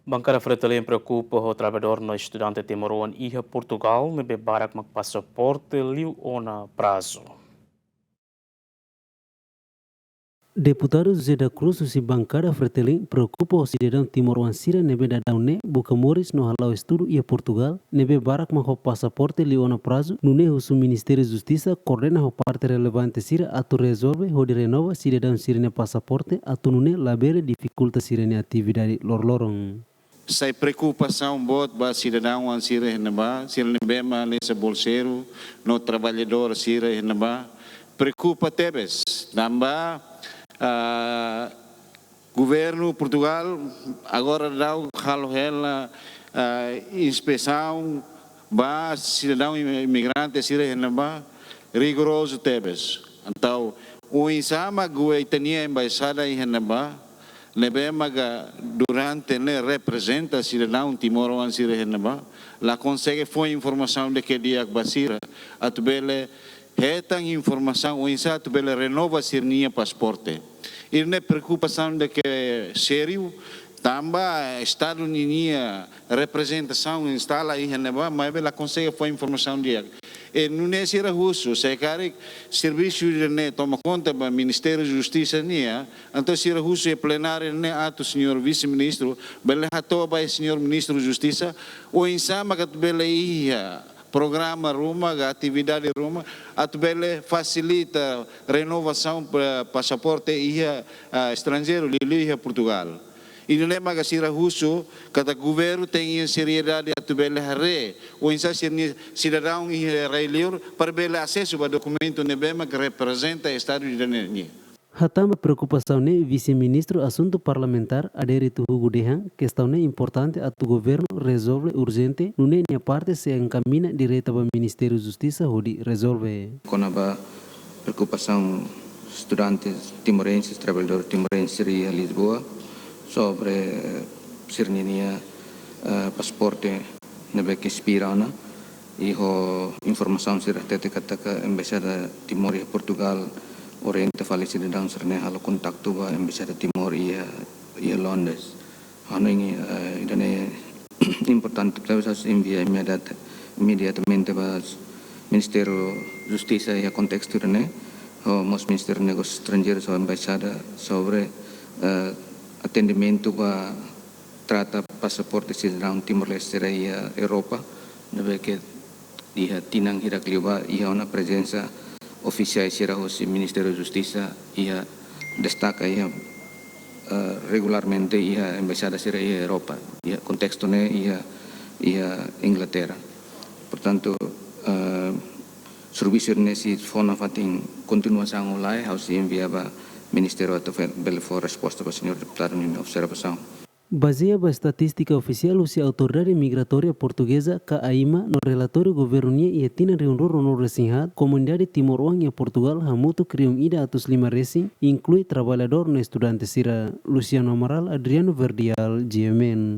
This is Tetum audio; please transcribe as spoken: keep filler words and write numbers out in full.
Bankada Fretilin preokupa ho traballadór no estudante timoroan iha Portugal ne'ebé barak mak pasaporte liu ona prazu. Deputadu José da Cruz husi bankada Fretilin preokupa ho sidadaun timoroan sira ne'ebé daudaun ne'e buka moris no hala'o estudu iha Portugal, ne'ebé barak mak ho pasaporte liu ona prazu, nune'e husu Ministériu Justisa koordena ho parte relevante sira atu rezolve hodi renova sidadaun sira-nia pasaporte atu nune'e labele difikulta sira-nia atividade loroloron. Sai preokupasaun boot ba sidadaun sira iha ne'ebá, sira ne'ebé mak hanesan bolseiru no traballadór sira iha ne'ebá. Preokupa tebes, tanba, ah, governu Portugal agora daudaun halo hela, ah, inspesaun ba sidadaun imi-, imigrante sira iha ne'ebá, rigorozu tebes. Entaun, oinsá mak ita-nia embaixada iha ne'ebá, ne'ebé mak durante ne'e reprezenta sidadaun timoroan sira iha ne'ebá, la konsege fó informasaun di'ak ba sira, atu bele hetan informasaun oinsá atu bele renova sira-nia pasaporte. Ida-ne'e preokupasaun di'ak sériu, tanba Estadu ninia reprezentasaun instala iha ne'ebá, maibé la konsege fó informasaun di'ak. I nune'e sira husu, se karik servisu ida-ne'e toma konta ba Ministériu Justisa nian, entaun sira husu iha plenária ne'e atu señór vise-ministru bele hato'o ba señór ministru Justisa, oinsá mak atu bele iha programa ruma, ka atividade ruma, atu bele fasilita renovasaun pa-, pasaporte iha, ah, estranjeiru, liuliu iha Portugal. Ida-ne'e mak sira husu, katak governu tenke iha seriedade atu bele haree oinsá sira-nia sidadaun iha rai-liur para bele asesu ba dokumentu ne'ebé mak reprezenta Estadu ida-ne'e nian. Hatán ba preokupasaun ne'e, Vise-Ministru Asuntu Parlamentár, Adérito Hugo dehan, kestaun ne'e importante atu governu rezolve urjente, nune'e nia parte sei enkamiña direta ba Ministériu Justisa hodi rezolve. Kona-ba preokupasaun estudante timorense, traballadór timorense iha Lisboa, sobre, eh, sira-nia, eh, pasaporte ne'ebé ke espera ona, i ho informasaun sira hatete katak Embaixada Timor iha Portugal orienta fali sidadaun sira-ne'e halo kontaktu ba Embaixada Timor iha, iha Londres. Ha'u hanoin, eh, ida-ne'e importante, talvés ha'u sei envia imediata-, imediatamente ba Ministériu Justisa iha kontestu ida-ne'e, ho mós Ministériu Negósius Estranjeirus ho Embaixada sobre, eh, atendimentu ba trata pasaporte sidadaun Timor-Leste sira iha Europa, ne'ebé ke iha tinan hirak liubá iha ona prezensa ofisiál sira husi Ministériu Justisa iha, destaka iha, eh, regularmente iha embaixada sira iha Europa, iha kontestu ne'e iha, iha Inglaterra. Portantu, eh, servisu ne'e sei fó nafatin kontinuasaun ou lae, ha'u sei envia ba Ministériu atu fe-, bele fó resposta ba señór deputadu nia observasaun. Bazeia ba estatístika ofisiál husi Autoridade Migratória Portugeza, ka AIMA, no relatóriu governu nian iha tinan rihun rua ruanulu resin haat, komunidade timoroan iha Portugal hamutuk rihun ida atus lima resin, inklui traballadór no estudante sira. Luciano Amaral, Adriano Verdial, G M N.